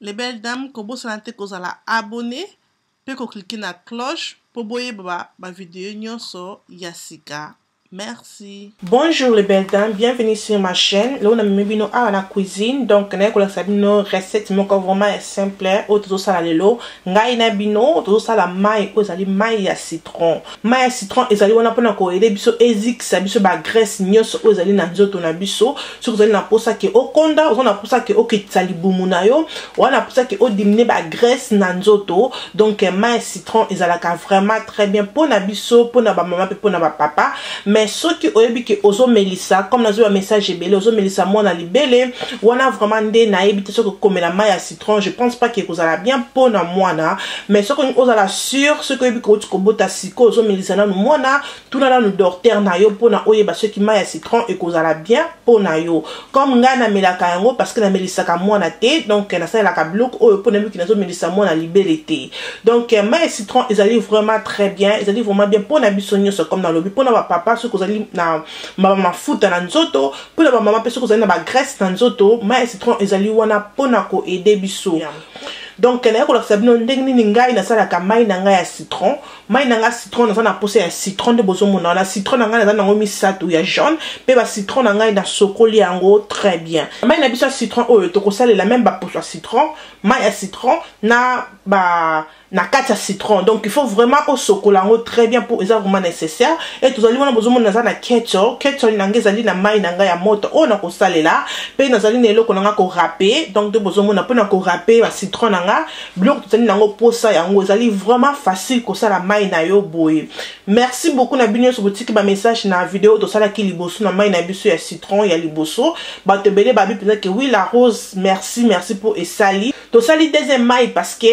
Les belles dames, kobosana te kozala abonné pe ko cliquer na cloche po boyeba ba video nyonso ya sika. Merci. Bonjour les belles dames, bienvenue sur ma chaîne. Lelo namemi bino awa na cuisine, donc naye kolakisa bino recette moko vraiment ya simple oyo tozosala lelo. Ngai na bino tozosala mai oyo ezali mai ya citron. Mai ya citron ezali wana mpona koyede biso ezikisa biso ba graisse nyonso oyo ezali na nzoto na biso. Soki ozali na mposa ke okonda, oza na mposa ke okitisa libumu na yo, oza na mposa ke odimine ba graisse na nzoto, donc mai ya citron ezalaka vraiment très bien mpona biso, mpona ba mama mpe mpona ba papa. Mais soki oyebi ke ozomelisa, comme nazoya message ebele, ozomelisa mwana libele wana, vraiment nde nayebi te soki okomela mai ya citron, je pense pas ke ekozala bien mpona mwana. Mais soki ozala sûr, soki oyebi ke outi kobota sikoyo, ozomelisa nanu mwana, tuna nanu docteur na yo mpona oyeba soki mai ya citron ekozala bien mpona yo. Comme ngai namelaka yango parce que namelisaka mwana te, donc nasalelaka biloko oyo mpona miki nazomelisa mwana libele te. Donc mai ya citron ezali vraiment très bien, ezali vraiment bien mpona biso nyonso. Comme nalobi, mpona bapapa soki ozali na mafuta na nzoto, mpona bamama mpe soki ozali na bagraisse na nzoto, mai ya citron ezali wana mpona koaider biso. Donc naye kolakisa bino ndenge nini ngai nasalaka mai na ngai ya citron. Mai na ngai citron, naza na posa ya citron nde bozomona wana. Citron na ngai naza nango misato ya jaune, mpe ba citron na ngai nasokoli yango très bien. Mai na biso ya citron oyo tokosalela même baposo ya citron, mai ya citron na ba na kati ya citron. Donc il faut vraiment osokola yango très bien pour eza vraiment nécessaire. Et tozali wana, bozomona naza na kettle. Kettle na ngai ezali na mai na ngai ya moto oyo nakosalela, mpe nazali na eloko na ngai korâper. Donc nde bozomona mpona korâper ba citron na nga, biloko tozali nango posa yango. Ezali vraiment facile kosala mai na yo boye. Merci beaucoup na bino nyonso botiki bamessage na video tosalaki liboso na mai na biso ya citron ya liboso. Bato ebele babi mpenza ke oui, La Rose, merci, merci mpo esali. Tosali deuxième mai parce que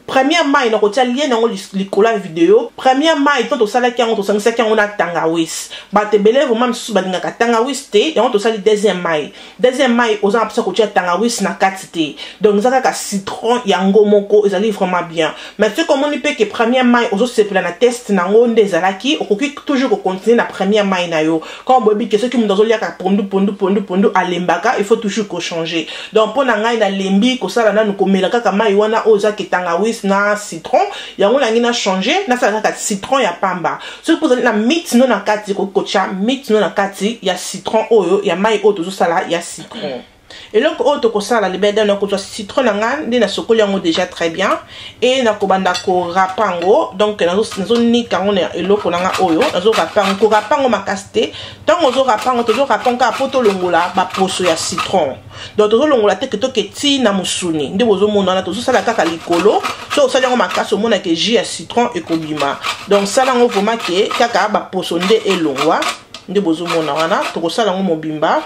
première mai, nakotia lien yango likolo ya video, première mai to tosalaki yango, tosangisaki yango na tangawis. Bato ebele vraiment misusu balingaka tangawis te, yango tosali deuxième mai. Deuxième mai oza na mposa kotia tangawis na kati te, donc eza kaka citron yango moko, ezali vraiment bien. Mais soki omoni mpe ke première mai ozosepela na taste nango nde ezalaki, okoki toujours kocontinue na première mai na yo. Comme boyebi ke soki moto azoliaka pondu pondu pondu pondu, alembaka, il faut toujours kochanger. Donc mpo na ngai, nalembi kosala nanu komela kaka mai wana oyo ezaki tangawis na citron, yango nangi na changer, nasala kaka citron ya pamba. Soki mpo ozali na miti no na kati, okoki kotia miti no na kati ya citron oyo ya mai oyo tozosala ya citron. Eloko oyo tokosala libeda, nakozwa citron na ngai nde nasokoli yango déjà très bien e nakobanda korâper yango. Donc nazonika yango na eloko na nga oyo, nazorâper yango. Korâper yango makasi te. Ntango ozorâper yango, tozorâper yango kaka mpo tolongola baposo ya citron. Donc tozolongola te ke toke ti na mosuni. Nde bozomona wana, tozosala kaka likolo. So osali yango makasi, omonake jus ya citron ekobima. Donc sala yango vraiment ke kaka baposo nde elongwa. Nde bozomona wana, tokosala yango mobimba.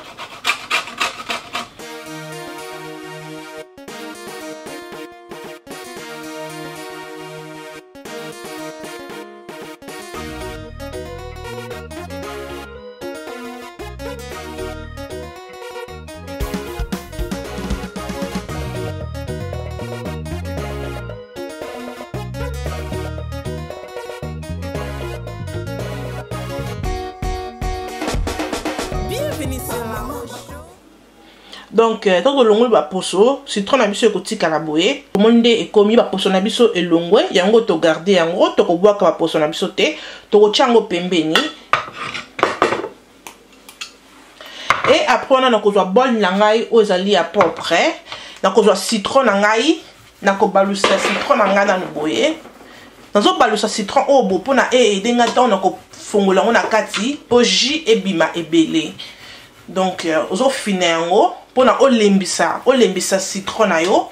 Bienvenue sur Mamo Show. Donc ntango tolongoli baposo, citron na biso ekotikala boye. Omoni nde ekomi, baposo na biso elongwe yango, togarder yango, tokobwaka baposo na biso te, tokotia yango pembeni. Et après wana, nakozwa bol na ngai oyo ezali ya propre, nakozwa citron na ngai, nakobalusa citron na ngai nanu boye. Nazobalusa citron oyo bo mpona eaider ngai ntango nakofongola yango na kati mpo jus ebima ebele. Donc ozofina yango mpona olembisa citron na yo,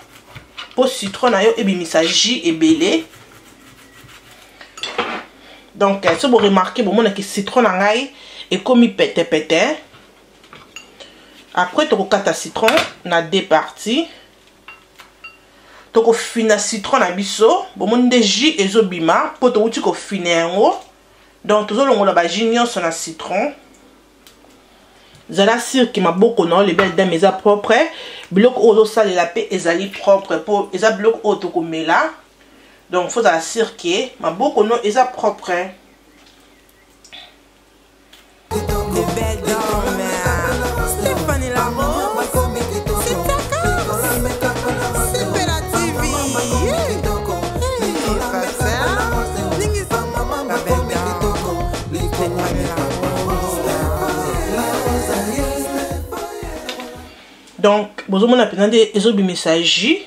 mpo citron na yo ebimisa jus ebele. Donc so boremarquer, bomonaki citron na ngai ekomi petepete. Après tokokata citron na deux parties, tokofina citron na biso. Bomoni nde jus ezobima mpo towuti kofina yango. Donc tozolongola bajus nyonso na citron. Zala sûr ke maboko na yo, les belles dames, eza propre, biloko oyo ozosalela mpe ezali propre, mpo eza biloko oyo tokomela. Donc faut ozala sûr ke maboko no eza propre. Les belles dames. Stéphanie Larose. C'est ta carte. Donc bozomona mpenza nde ezobimisa jus.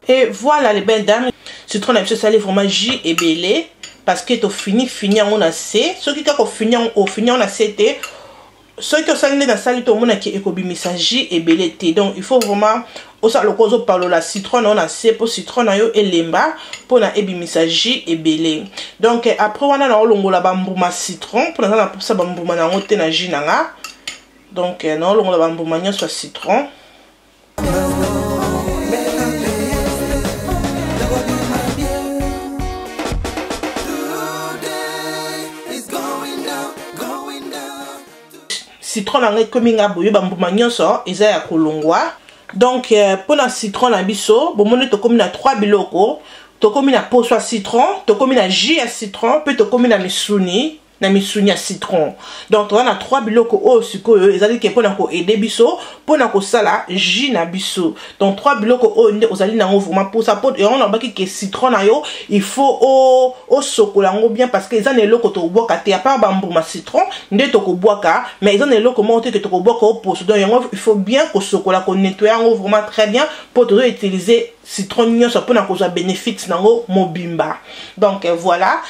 Et voilà les belles dames, citron na biso esali vraiment jus ebele parce que tofini fini yango na se. Soki kaka ofini yango, ofini yango na se te, soki osali nde nasali te, omonaki ekobimisa jus ebele te. Donc il faut vraiment osala lokola ozopalola citron na yo na se mpo citron na yo elemba mpona ebimisa jus ebele. Donc après wana naolongola bambuma citron mpo naza na mposa bambuma na yango te na jus na nga. Donc naolongola bambuma nyonso ya citron. Citron na ngai ekomi nga boye, bambuma nyonso eza ya kolongwa. Donc mpona citron na biso, bomoni tokomi na 3 biloko. Tokomi na poso ya citron, tokomi na jus ya citron, mpe tokomi na misuni, na misuni ya citron. Donc toza na 3 biloko oyo sikoyo ezali ke mpona koaider biso mpona kosala jus na biso. Donc 3 biloko oyo nde ozali nango vraiment mposa. Po yango nalobaki ke citron na yo il faut osokola yango bien, parce que eza na eloko tokobwaka te, à part bambuma citron nde tokobwaka, mais eza na eloko moko te ke tokobwaka oposo. Donc yango il faut bien kosokola, konettoyer yango vraiment très bien mpo tozoutiliser citron nyonso mpona kozwa bénéfice nango mobimba. Donc voilà,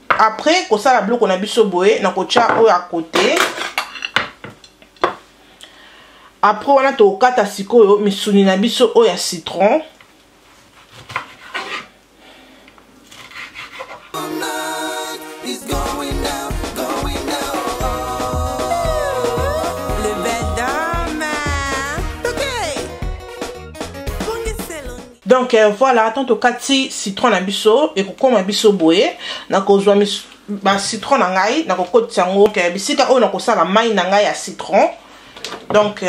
après kosala biloko na biso boye, nakotia oyo à côté. Après wana tokokata sikoyo misuni na biso oyo ya citron. Donc voilà, tant tokati citron na biso ekokoma biso boye, nakozwa ba citron na ngai, nakokotisa yango bisika oyo nakosala mai na ngai ya citron. Donc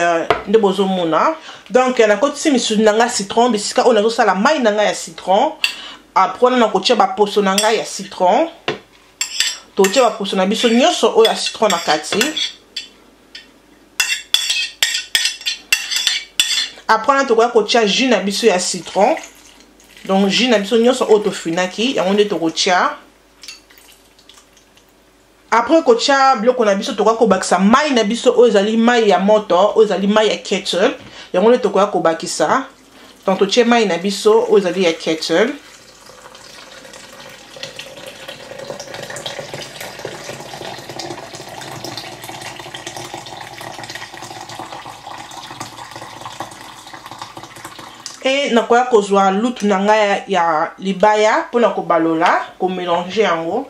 nde bozomona. Donc nakotisi misuni na ngai citron bisika oyo nazosala mai na ngai ya citron. Après wana nakotia baposo na ngai ya citron. Totia baposo na biso nyonso oyo ya citron na kati. Après wana tokoya kotia jus na biso ya citron. Donc jus na biso nyonso oyo tofinaki yango nde tokotia. Après kotia biloko na biso, tokoya kobakisa mai na biso oyo ezali mai ya moto, oyo ezali mai ya kettle, yango nde tokoya kobakisa. Donc totie mai na biso oyo ezali ya kettle. E nakoya kozwa lutu na ngai ya libaya mpona kobalola, komélanger yango.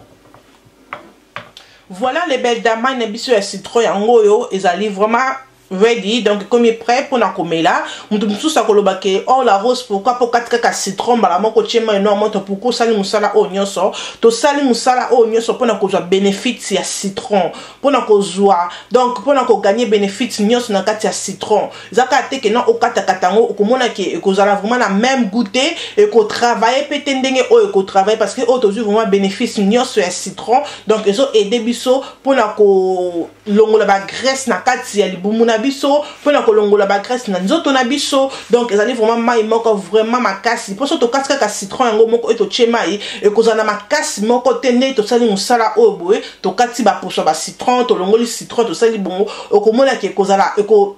Voilà les belles dames, mai na biso ya citron yango oyo ezali vraiment ready, donc ekomi prêt mpona komela. Moto mosusu akoloba ke oh la Rose, pourquoi po kati kaka citron mbala moko tie mai no moto? Pourquoi osali mosala oyo nyonso? Tosali mosala oyo nyonso mpona kozwa bénéfice ya citron, mpona kozwa, donc mpona kogagner bénéfice nyonso na kati ya citron. Eza kaka te ke non, okatakata yango, okomona ke ekozala vraiment na même goût te, ekotravailler mpe te ndenge oyo ekotravailler, parce que oyo tozwi vraiment bénéfice nyonso ya citron. Donc ezo aider biso mpona kolongola bagraisse na kati ya libumu na biso, mpona kolongola bagraisse na nzoto na biso. Donc ezali vraiment mai moko vraiment makasi, mpo so tokati kaka citron yango moko oyo totie mai, ekozala na makasi moko te nde tosali mosala oyo boye. Tokati baposo ya bacitron, tolongoli citron, tosali bongo, okomonaki ekozala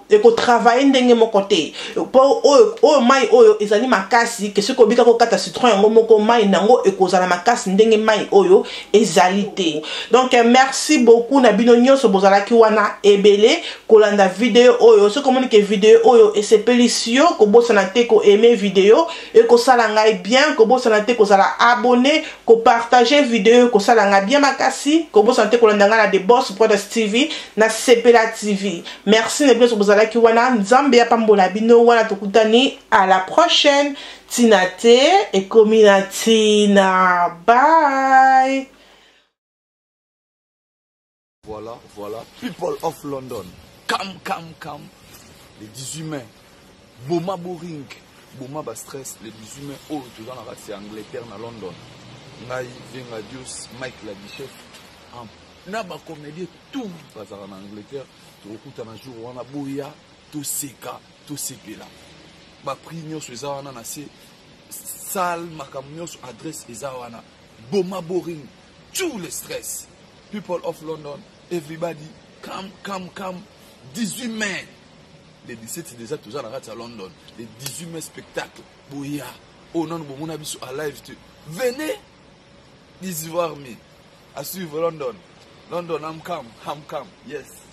ekotravailler ndenge moko te, mpo oyo mai oyo ezali makasi ke soki obika kokata citron yango moko, mai nango ekozala makasi ndenge mai oyo ezali te. Donc merci beaucoup na bino nyonso bozalaki wana ebele kolanda video oyo. Soki omoni ke video oyo esepelisi yo, kobosana te koaimer video, ekosala ngai bien. Kobosana te kozala abonné, kopartager video, ekosala ngai bien makasi. Kobosana te kolanda ngai na The Boss Brothers TV, na Sepela TV. Merci na bino nyonso bozalaki wana, Nzambe apambola bino. Wana tokutani à la prochaine. Ntina te ekomi na ntina. Bye. Voilà, voilà. People of London, come, come, come. Le 18 mai, Boma Boring, Boma Ba Stress, le 18 mai, oh, tu dans la c'est Angleterre, na London. Ngai, Venga Dios, Mike Ladichef, en Na ba comédien tout bazalaka na Angleterre, tokokutana jour wana, boya toseka, tosepela. Ba prix nyonso eza wana na se salle, makambo nyonso, adresse eza wana. Boma Boring, tout le stress. People of London, everybody, come, come, come. 18 mai, le 17 déjà toza na kati ya London. Le 18 mai, spectacle, boya. Oyo nanu bomona biso a live te, venez 18 mai. À suivre London. London, I'm come, I'm come. Yes.